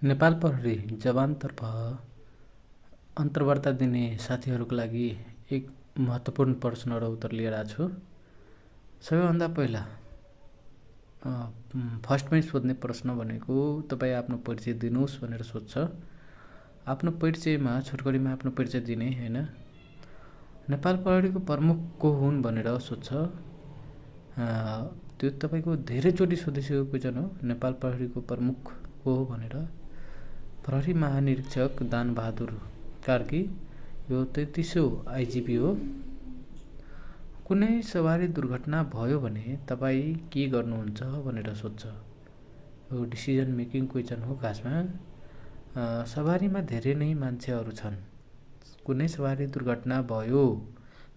नेपाल प्रहरी जवानतर्फ अन्तर्वार्ता दिने साथीहरूको लागि एक महत्त्वपूर्ण प्रश्न र उत्तर लिएर आएको छु। सबैभन्दा पहिला फर्स्टमै सोध्ने प्रश्न भनेको तपाईँ आफ्नो परिचय दिनुहोस् भनेर सोध्छ। आफ्नो परिचयमा छोटकरीमा आफ्नो परिचय दिने हैन। नेपाल प्रहरीको प्रमुख को हुन् भनेर सोध्छ। त्यो तपाईँको धेरैचोटि सोधिसकेको क्वेसन हो। नेपाल प्रहरीको प्रमुख को हो भनेर प्रहरी महानिरीक्षक दानबहादुर कार्की यो 33औं आइजिपी हो। कुनै सवारी दुर्घटना भयो भने तपाईँ के गर्नुहुन्छ भनेर सोध्छ। यो डिसिजन मेकिङ क्वेसन हो। खासमा सवारीमा धेरै नै मान्छेहरू छन्। कुनै सवारी दुर्घटना भयो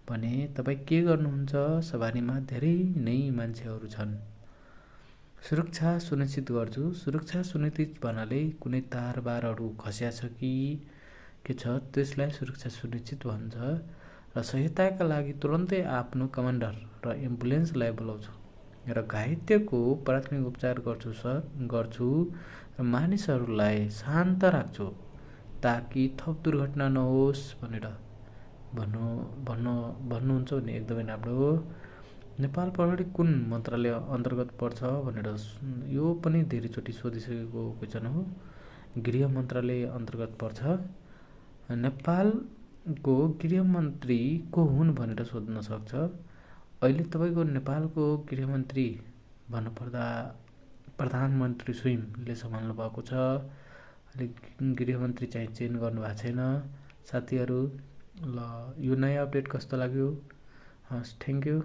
भने तपाईँ के गर्नुहुन्छ? सवारीमा धेरै नै मान्छेहरू छन्। सुरक्षा सुनिश्चित गर्छु। सुरक्षा सुनिश्चित भन्नाले कुनै तारबारहरू खस्या छ कि के छ त्यसलाई सुरक्षा सुनिश्चित भन्छ। र सहायताका लागि तुरन्तै आफ्नो कमान्डर र एम्बुलेन्सलाई बोलाउँछु र घाइतेको प्राथमिक उपचार गर्छु र मानिसहरूलाई शान्त राख्छु ताकि थप दुर्घटना नहोस् भनेर भन्नुहुन्छ भने एकदमै राम्रो। नेपाल प्रहरी कुन मन्त्रालय अन्तर्गत पर्छ भनेर यो पनि धेरैचोटि सोधिसकेको क्वेसन हो। गृह मन्त्रालय अन्तर्गत पर्छ। नेपालको गृहमन्त्री को हुन् भनेर सोध्न सक्छ। अहिले तपाईँको नेपालको गृहमन्त्री भन्नुपर्दा प्रधानमन्त्री स्वयंले सम्हाल्नु भएको छ। अहिले गृहमन्त्री चाहिँ चेन्ज गर्नुभएको छैन। साथीहरू ल यो नयाँ अपडेट कस्तो लाग्यो? हस्, थ्याङ्क यू।